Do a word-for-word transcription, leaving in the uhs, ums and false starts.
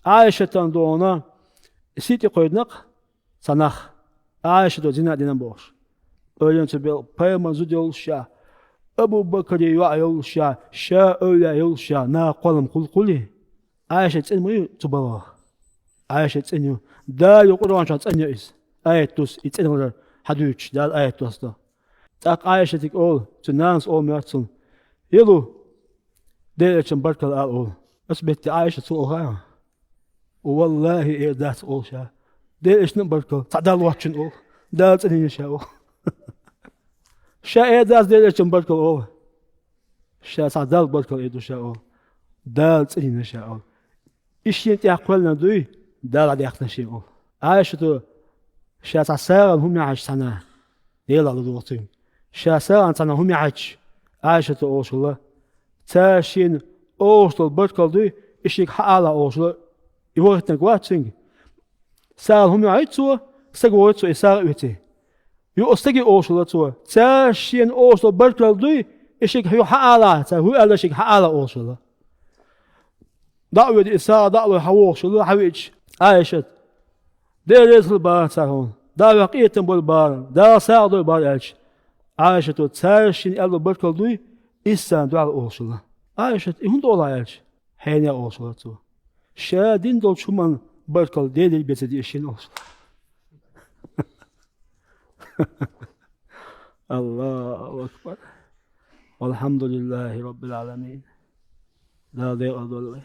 Ӏайшатан дона сий тӀе кхойдинакх цхьа нах, Ӏайшата зина дина бохуш. Ойла ца бел пайхамар зуда йолуш ша, Абу Бакари йоӀ йолуш ша, ша эвлаяъ йолуш ша, наха кхоллам хул хулий? Ӏайша цӀена ма ю цу балгӀах. Ӏайша цӀена ю. Дала ю Къуръан чохь цӀена ю иза. Аят дус, и цӀена валар хьадуьйцуш, Дала аят доссадо. ТӀаккха Ӏайшатига олу, цу нанас олу моьтту цунна: «Елу, Делан Элчанна баркалла ала», олу. Оцу метте Ӏайша цо олу хаьа? «Валлахи, эр дац», олу ша. «Делан Элчанна а баркалла, цхьа Далла воцчунна», олу. «Дала цӀанйина ша», олу. Ша эр дац Делан Элчанна баркалла олу. Ша цхьа Далла баркалла эр ду ша олу. «Дала цӀанйина ша», олу. И шена тӀехь кхоьллина дуй, Дала дӀадаьккхина шен олу. Ӏайшата ша цхьа сагӀина хӀума яхьаш цхьана, Делахь ладугӀу цуьнга. Ша сагӀина цхьана хӀума яхьача, Ӏайшата олуш хилла: «Цара шена олуш долу баркалла дуй, и шега хьаала», олуш хилла, и вахийтинарг вац цуьнга. СагӀина хӀума яхьийта цо, стаг вохуьйту цо и сагӀа а оьций. Юха стаге олуш хилла цо: «Цара шена олуш долу баркалла дуй, и шега хьо хьаала, цара хӀун аьлла шега хьаала», олуш хилла. ДӀа а воьду и сагӀа, дӀа а лой хьан вохуш хилла, хьан веача, Ӏайшат: «Дела реза хила бара цара хьуна, Дала къинхетам бойла бара, Дала сагӀа дойла бара», аьлча, Ӏайшата: «Цара шена аьлла баркалла дуй, иза царна дуьхьал», олуш хилла. Ӏайшат: «И хӀунда олу?» аьлча, хьенех олуш хилла цо. Ша дина долчу хӀуманна баркалла Деле бен ца де шена олуш хилла. Аллаху акбар. Валхьамдулиллахи раббил Ӏаламин. Дала декъала дойла вай.